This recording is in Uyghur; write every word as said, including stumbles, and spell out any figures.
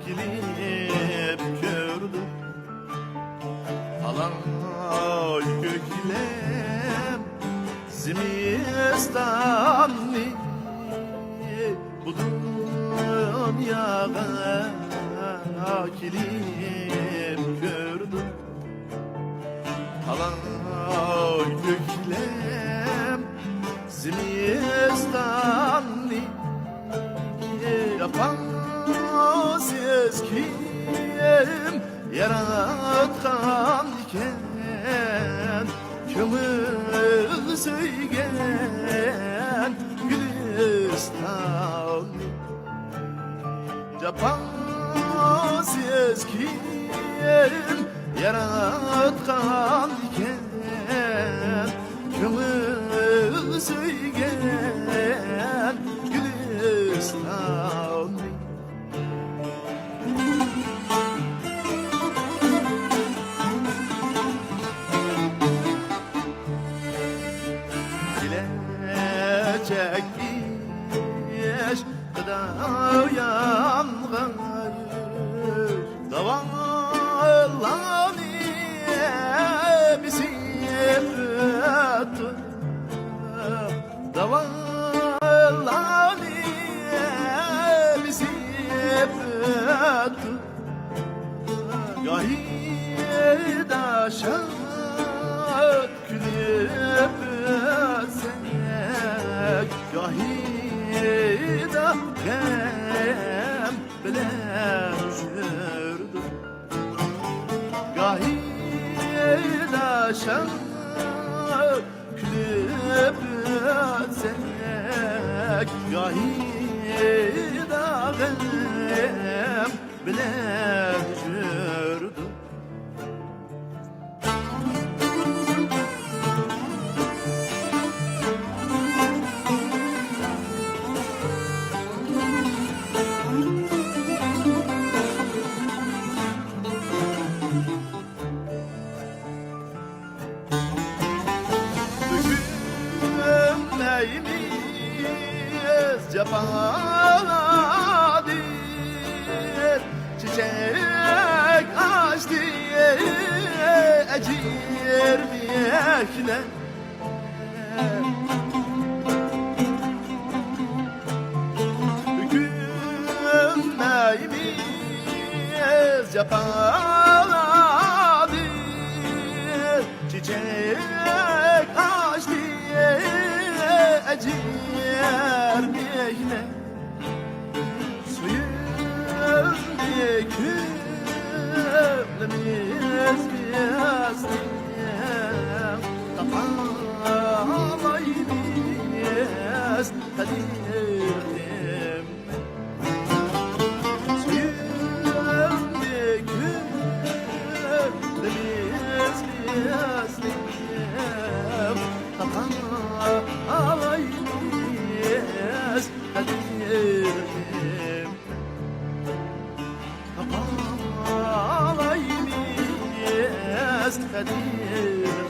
كېلىپ كۆردۈم. ئالاي كۆكلەم زىمىستاننى، بۇ دۇنياغا كېلىپ كۆردۈم. ئالاي كۆكلەم زىمىستاننى، جاپاسىز كىم ياراتقان ئىكەن، كۆڭۈل سۆيگەن گۈلىستاننى. جاپاسىز كىم ياراتقان ئىكەن، كۆڭۈل سۆيگەن گۈلىستاننى. كېلەچەك ئىشقىدا يانغان داۋانلارنى بېسىپ ئۆتتى. داۋانلارنى بېسىپ ئۆتتى. گاھىدا شاد كۈلۈپ ئۆتسەك، گاھىدا غەم بىلەن يۈردۇق. گاھىدا شاد كۈلۈپ ئۆتسەك، گاھىدا غەم بىلەن يۈردۇق. بۈگۈن ھەممەيمىز جاپالادىن چېچەك ئاچتى ئەجىر مېھنەت. بۈگۈن ھەممەيمىز جاپالادىن چېچەك ئاچتى ئەجىر مېھنەت. سۆيۈملۈك كۆڭلىمىز بىزنىڭ، تاپالايمىز قەدىر قىممەت. سۆيۈملۈك كۆڭلىمىز بىزنىڭ، تاپالايمىز قەدىر قىممەت. تاپالايمىز قەدىر